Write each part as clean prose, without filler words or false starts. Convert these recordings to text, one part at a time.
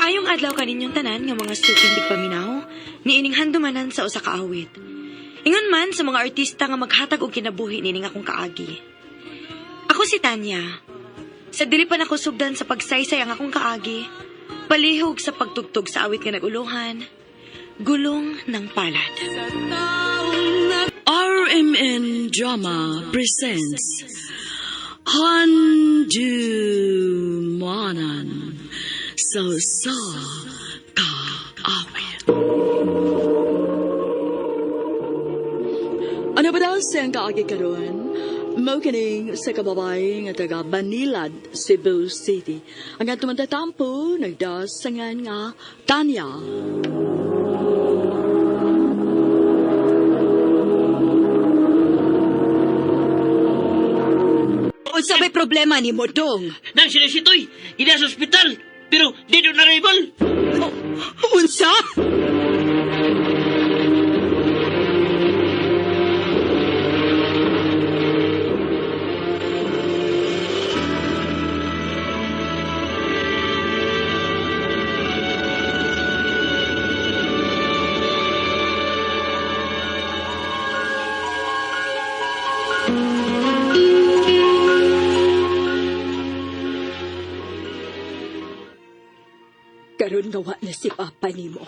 Maayong adlaw kaninyong tanan nga mga suking tigpaminaw, niining handumanan sa usa ka awit. Ingon man sa mga artista nga maghatag og kinabuhi nining akong kaagi. Ako si Tanya. Sa dili pa nako sugdan sa pagsaysay ang akong kaagi, palihog sa pagtugtog sa awit nga naguluhan, Gulong ng Palad. RMN Drama presents Handumanan sa sa Kaawit. Ano ba daw siyang kaagi karon? Mao kining sa kababae nga taga Banilad, Cebu City. Ang atong tatampo nagdasangan nga Tanya. Unsa may problema ni mo dong? Nang sila si Toy, ina sa ospital, pero di doon arrival. Unsa? Karon nga wa na si Papa nimo.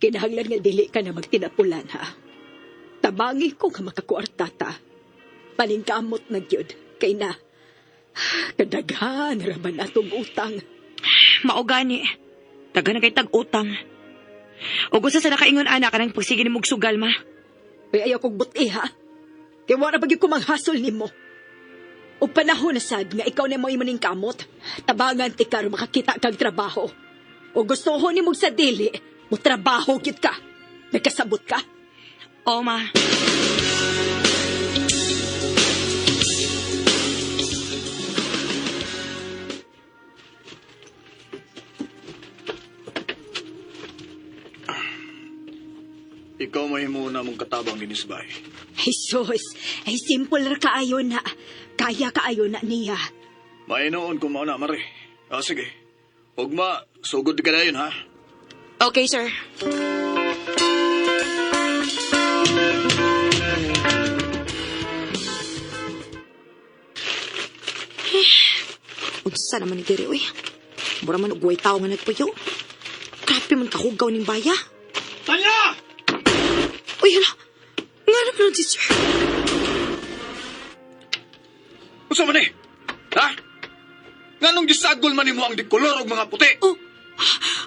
Kinahanglan nga dili ka na magtinapulan ha. Tabangi ko nga makakuarta ta. Paningkamot na gyud kay na kadaghan ra man atong utang. Mao gani. Taga na kay tag-utang. Ug usa sa nakaingon ana kanang pagsige ni sugal ma. Uy, ayaw kong buti ha. Kay wala pa gyud ko manghasol nimo. Og panahon na sad nga ikaw na mo imaning kamot. Tabangan ti karon makakita kag trabaho. O gusto ho nimo sa dili, mo trabaho gyud ka. Nagkasabot ka? Oo ma. Ikaw mahimo na mong katabang ginisbay. Jesus, ay simple ra kaayo na. Kaya kaayo na niya. Mainoon kung mauna, Mare. Ah, sige. Ugma, sugod ka na yun, ha? Okay, sir. Unsa naman ni diri, uy. Mura man og way tao nga nagpuyo. Grabe man kahugaw ning baya. Tanya! Uy, hala. Nga naman si sir. Unsa man eh? Ha? Nganong gisagol man nimo ang dikolor og mga puti? Oh,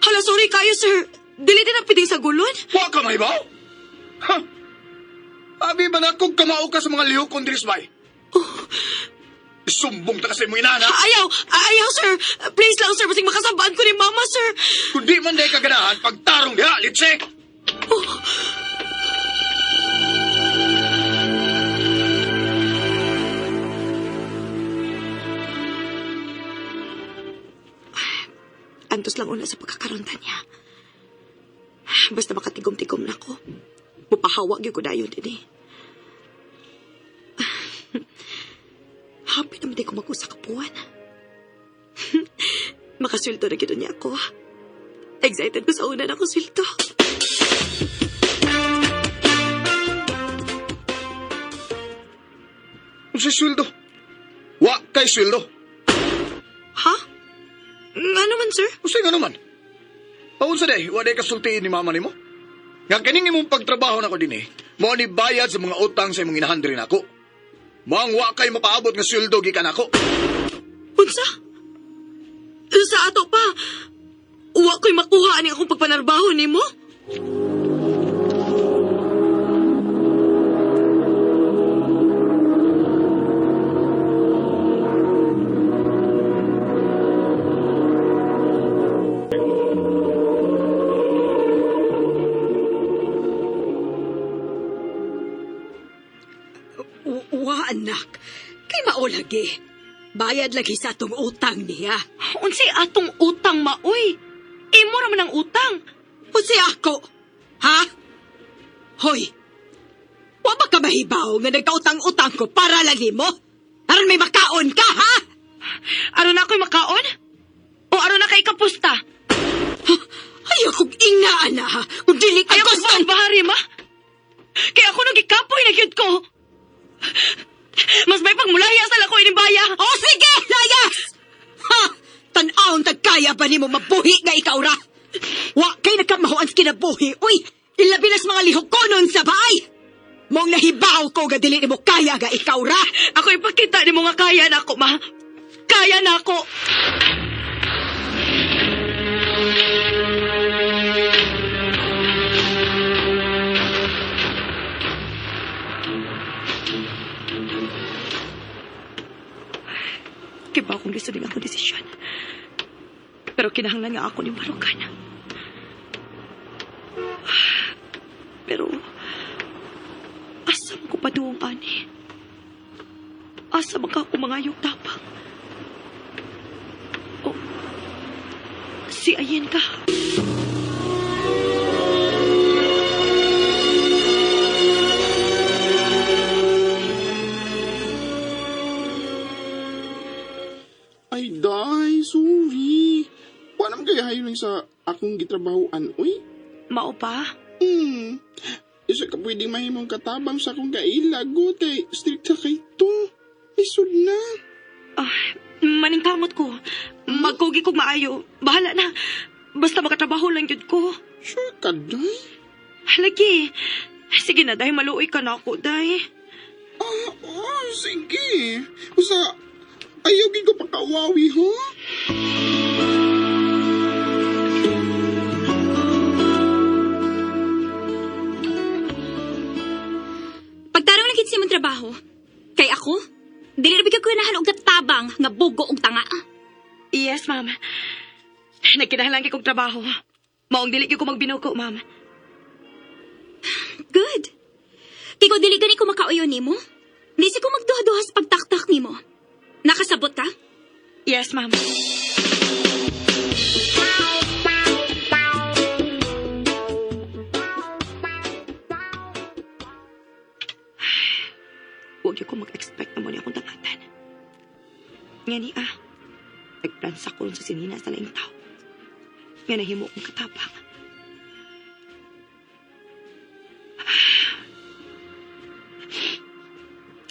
hala, sorry kayo, sir. Dili din ang piting sa gulon. Wa ka mahibaw? Ha? Abi ba na kung kamao ka sa mga lihok kong dirisbay? Oh. Sumbong ta kasi mo inana. Ayaw! Ayaw, sir! Please lang, sir. Basig makasabaan ko ni mama, sir. Kung di man day kaganahan, pagtarong diha, litse! Oh. Antos lang una sa pagkakaroon niya. Basta makatigom-tigom na ko. Mupahawa gyud ko dayon din eh. Happy naman di ko mag-usa kapuan. Makasweldo na gyud niya ako. Excited ko sa una na akong sweldo. Unsa sweldo? Wa kay sweldo. Ha? Nga naman, sir? Unsa nga naman? Paunsa day, wa day kasultiin ni mama nimo? Nga kining imong pagtrabaho nako dinhi, mao ni bayad sa mga utang sa imong inahan diri nako. Maong wa kay mapaabot nga sweldo gikan nako. Unsa? Sa ato pa. Wa ko'y makuha ani akong pagpanarbaho nimo? Wa anak. Kay mao lagi. Bayad lagi sa atong utang niya. Unsay atong utang maoy? Imo ra man ang utang. Unsay ako? Ha? Hoy. Wa ba ka mahibaw nga nagkautang-utang ko para lang nimo? Aron may makaon ka, ha? Aron na ako'y makaon? O aron na kay kapusta? Anaa na, kung dili ka Ayaw ko gusto. sa bahari, ma. Kaya ako nang gikapoy na gyud ko. Mas may pagmulaya sa lako ining baya. O sige, layas! Ha! Tan-awon tagkaya ba nimo mabuhi nga ikaw ra? Wa kay nakamahuan sa kinabuhi. Uy, ilabi nas mga lihok ko nun sa baay. Mong nahibaw ko ga dili nimo kaya ga ikaw ra. Ako ipakita nimo nga kaya na ako, ma. Kaya na ako. Kiba akong gusto din akong desisyon. Pero kinahanglan nga ako ni Marukan. Pero, asa man ko paduong ani? Asa man ka ako mangayog tapang? Oh, si Ayen ka. Ay, day, sorry. Wala man kaya hiring sa akong gitrabahoan, uy. Mao pa? Isa ka pwedeng mahimong katabang sa akong kaila, go, kay stricta kay to. Isod na. Ah, maningkamot ko. Magkugi kog maayo. Bahala na. Basta makatrabaho lang yun ko. Sure ka, day? Lagi. Sige na, dahil maluoy ka na ako, day. Ah, oh, sige. Usa, ayaw gid ko pakawawi, ha? Pagtarong na gid sa imong trabaho, kay ako, dili ra bigay ko ganahan og katabang nga bugo og tanga. Yes, ma'am. Nagkinahanglan kay kog trabaho. Maong dili gyud ko magbinuko, ma'am. Good. Kay kung dili gani ko makauyo nimo, di si ko magduha-duha sa pagtaktak nimo. Nakasabot ka? Yes, ma'am. Huwag ko mag-expect na muna akong dangatan. Nga ni ah, nagplansa ko rin sa sinina sa laing tao. Nga nahimo kong katapang.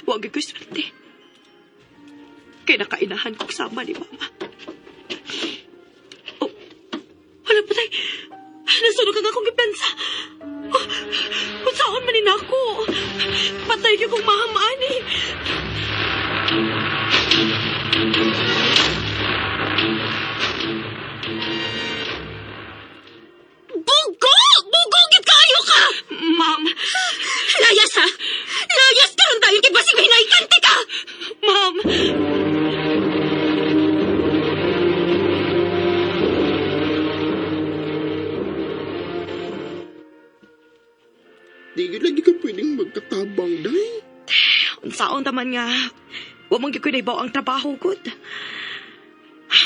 Huwag ko swerte. Kaya nakainahan ko sama ni Mama. Oh, wala pa tayo. Nasunog ka nga akong gipensa. Oh, kung saan man ni ako. Patay ko kong mahamaan eh. Bugo! Bugo gid kaayo ka! Ma'am, Layas ha! Layas karon dayon kay basig mahinaykanti ka! ma'am. Di gid lagi ka pwedeng magkatabang, day. Unsaon taman nga. Wa man gyud ko naibaw ang trabaho gud.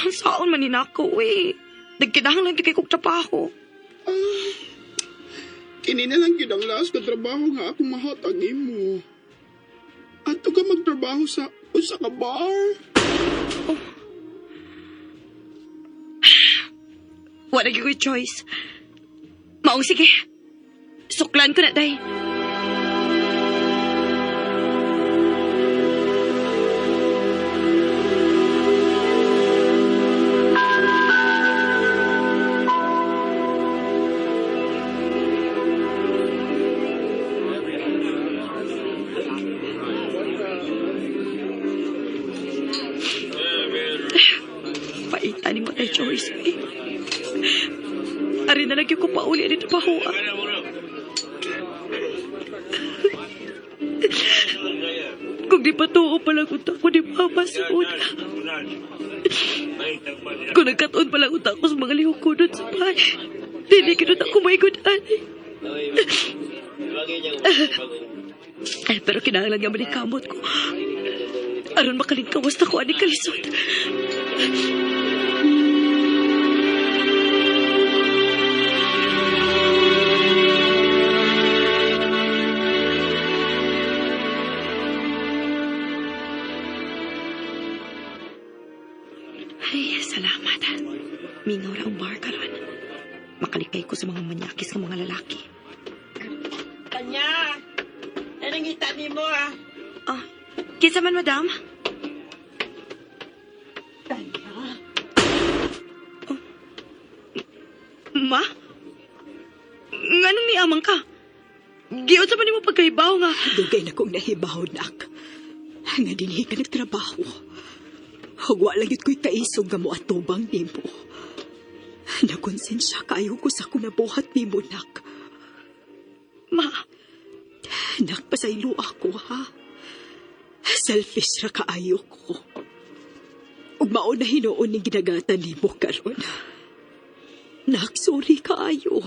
Unsaon man ni nako eh. Nagkinahanglan gyud kay kog trabaho. Kini na lang gyud ang last ka trabaho nga akong mahatag nimo. Ato ka magtrabaho sa usa ka bar. Wala gyud ko'y choice. Maong sige. Suklan ko na, day. Paita ni mo tayo choice, eh. Ari na lang yung kupauli ni trabaho, ah. Kung di pa tuo palang utak ko ni Mama sa una. Kung nagkataon palang utak ko sa mga lihok ko doon sa bahay, dili kinun ako maigod ani. Ay, pero kinahanglan nga manikamot ko. Aron makalingkawas na ko ani kalisod. Ay, salamat. Mingaw ra ang bar karon. Makalikay ko sa mga manyakis nga mga lalaki. Tanya! Nangita nimo ah. Ah, kinsa man, madam? Tanya, Oh. Ma? Nganong niamang ka? Giunsa man nimo pagkahibaw nga? Dugay na kong nahibaw, nak. Nga dinhi ka nagtrabaho. Ug wa lang gyud ko'y kaisog nga moatubang nimo. Nakonsensya kaayo ko sa akong nabuhat nimo, nak. Ma, Nak, pasaylo ako, ha? Selfish ra kaayo ko. Ug mao na hinuon ning ginagatan nimo karon. Nak, sorry kaayo.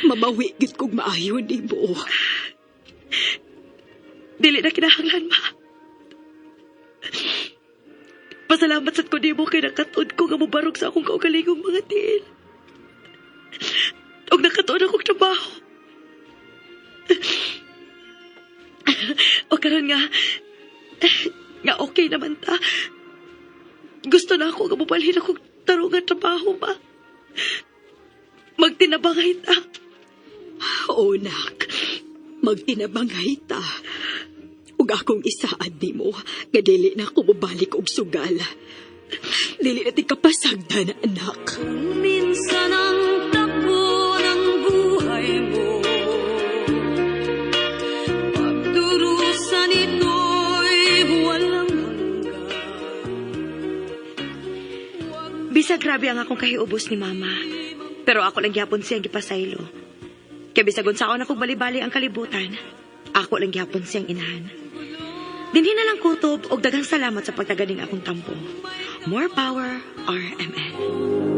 Mamawi gid kog maayo nimo. Dili na kinahanglan, ma. Pasalamat sad ko nimo kay nakatuod ko nga mobarog sa akong kaugalingong mga tiil. Ug nakatuon akong trabaho. O karon nga, nga okay naman ta. Gusto na ako nga mobalhin akong tarong nga trabaho, ma. Magtinabangay ta. Oo, nak. Magtinabangay ta. Ug akong isaad nimo nga dili na ako mobalik og sugal. Dili na ti kapasagdan, anak. Minsan ang takbo ng buhay mo, pagdurusan ito'y walang hanggan. Bisag grabe ang akong kahiubos ni Mama. Pero ako lang gyapon siyang gipasaylo. Kay bisag unsaon akong balibali ang kalibutan, ako lang gyapon siyang inahan. Dinhi na lang kutob og daghang salamat sa pagtaganing akong tampo. More power, RMN.